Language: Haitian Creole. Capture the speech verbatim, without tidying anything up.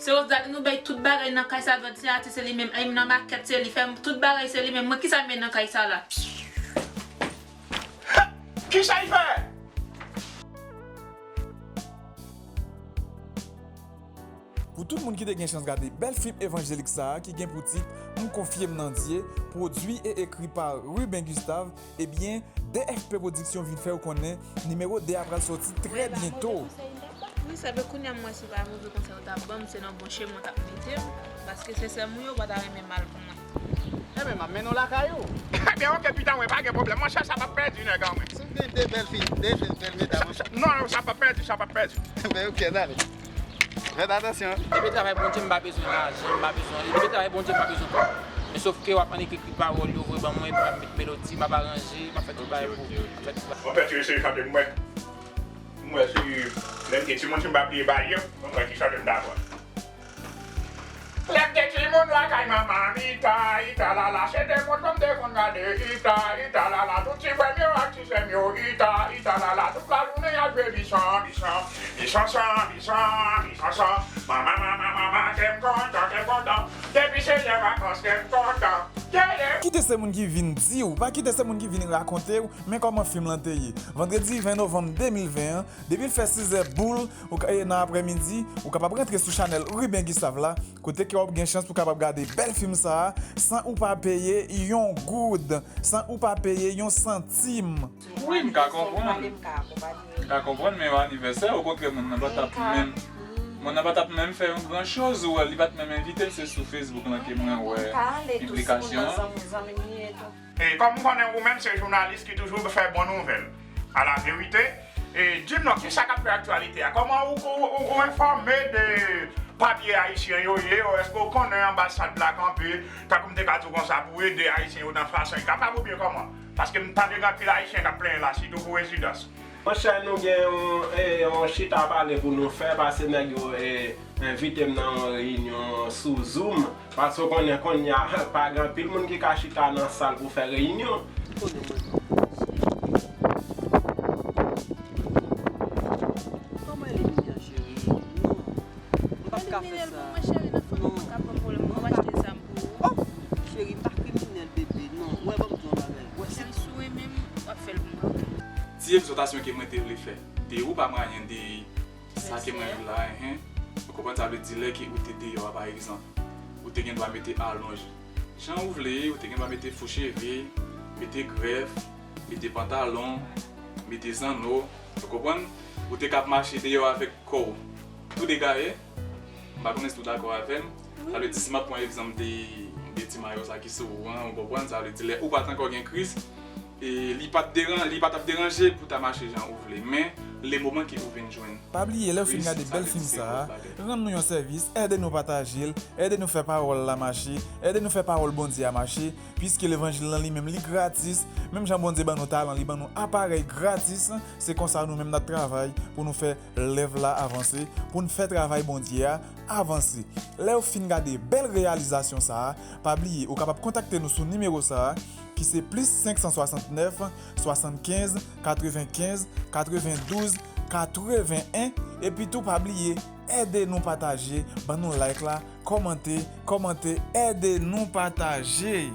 Se Rose Daddy nou bay tout bagay nan kay sa, vant se atis se li menm, ay nan makèt se li, fè tout bagay se li menm. Mwen kisa m ye nan kay sa la? Kisa l fè? Pou tout moun ki te gen chans gade bèl fim evanjelik sa a ki gen pou tit M konfye m nan Dye, pwodui e ekri pa Ruben Gustave, ebyen, D F P Production vin fè w konnen nimewo de a pral sòti trè byento. Wi, sa vle kounye a m wè si pa move konsèy ou t ap ban m, se nan bon chemen ou t ap mete m, paske sensè m wi, ou pa ta renmen mal pou mwen. Ebyen, m ap mennen w lakay ou. Ebyen, oke, pita mwen, pa gen pwoblèm. Monchè, sa p ap pèdi nèg an mwen. Si m gen de bèl fi, de jèn bèl medam. Non, sa p ap pèdi, sa p ap pèdi. Ben, oke, n ale. Fèt atansyon. Depi travay Bondye, m pa bezwen lajan, m pa bezwen anyen. Depi travay Bondye, m pa bezwen kòb. Men sòf ke w ap annik ekri pawòl yo, voye ban mwen, epi m ap met melodi, m ap aranje, m ap fè tout bagay pou ou. M ap fè tout bagay. Monchè, ti mesye, chante m wè. M wè si lè m te timoun, si m pa bliye baye, m wè ki chante m ta pran. Lè m te timoun lakay manman m, ita, ita lala, se de mòd m te konn gade, ita, ita lala, tout ti frè m yo ak ti sè m yo, ita, ita lala, tout lajounen y ap jwe bisan, bisan, bisan san, bisan, bisan san, manman, manman, manman, kè m kontan, kè m kontan, depi se lè vakans kè m kontan, yeah, yeah. Kite se moun ki vin di w, pa kite se moun ki vin rakonte w, men kòman fim lan te ye. Vandredi ven novanm de mil ven an, depi l fè sizè boul, ou ka, e nan aprèmidi, ou kapab rantre sou chanèl Ruben Gustave la, kote ke w ap gen chans pou w kapab gade bèl fim sa a, san ou pa peye yon goud, san ou pa peye yon santim. Wi, m ka konprann. M ka konprann, men yon anivèsè, okontrè, moun nan pa t ap menm, moun nan pa t ap menm fè yon gran choz, ou wè, li pa t menm envite m, se sou Facebook lan ke mwen wè piblikasyon an. E kòm m konnen ou menm se jounalis ki toujou fè bon nouvèl, a la verite, e di m non, kisa k ap fè aktyalite a? Kòman ou, ou, ou, ou enfòme de papye ayisyen yo ye yo? Èske w konnen anbasad la kanpe, tankou m te ka di w konsa, pou ede ayisyen yo nan fason y kapab oubyen kòman? Paske m tande gen anpil ayisyen k ap plenyen la, sitou pou rezidans. Monchè, nou gen yon, e, yon chita pale pou nou fè, paske nèg yo, e, envite m nan yon reyinyon sou Zoom. Paske w konnen kounye a, pa gen anpil moun ki ka chita nan sal pou fè reyinyon. Kòman elimine an, cheri? Non. M p ap ka fè sa. Non. Oh, cheri, m pa kriminèl, bebe. Non, wè, ban m di w yon bagay. Wè, si m sou e menm, w ap fè l pou mwen, oke? Ti egzòtasyon ke mwen te vle fè, te ou pa mwayen de sa ke mwen la, enhen. Ou konprann sa vle di lè ke ou te deyò a, pa egzanp, ou te gen dwa mete alonj jan ou vle, ou te gen dwa mete fo cheve, mete grèf, mete pantalon, mete zanno, ou konprann? Ou te kab mache deyò avèk kò w tou degaye. M pa konnen si w dakò avè m. Sa vle di, si m ap pran egzanp de, de ti mayo sa ki sou ou an, ou konprann? Sa vle di, lè ou pa t ankò gen Kris, e li pa t deran-, li pa t ap deranje pou w ta mache jan ou vle. Men, le moman ke ou vin jwenn Kris, sa vle di se lòt bagay. Pa bliye, lè w fin gade bèl fim sa a, rann nou yon sèvis, ede nou pataje l, ede nou fè pawòl la mache, ede nou fè pawòl Bondye a mache, piske levanjil lan li menm li gratis, menm jan Bondye ban nou talan, li ban nou aparèy gratis, se konsa nou menm n ap travay pou nou fè lèv la avanse, pou n fè travay Bondye a avanse. Lè w fin gade bèl reyalizasyon sa a, pa bliye ou kapab kontakte nou sou nimewo sa a, ki se plis senk san swasantnèf, swasannkenz, katrevenkenz, katrevendouz, katreven en, epi tou pa bliye, ede nou pataje, ban nou like la, kòmante, kòmante, ede nou pataje.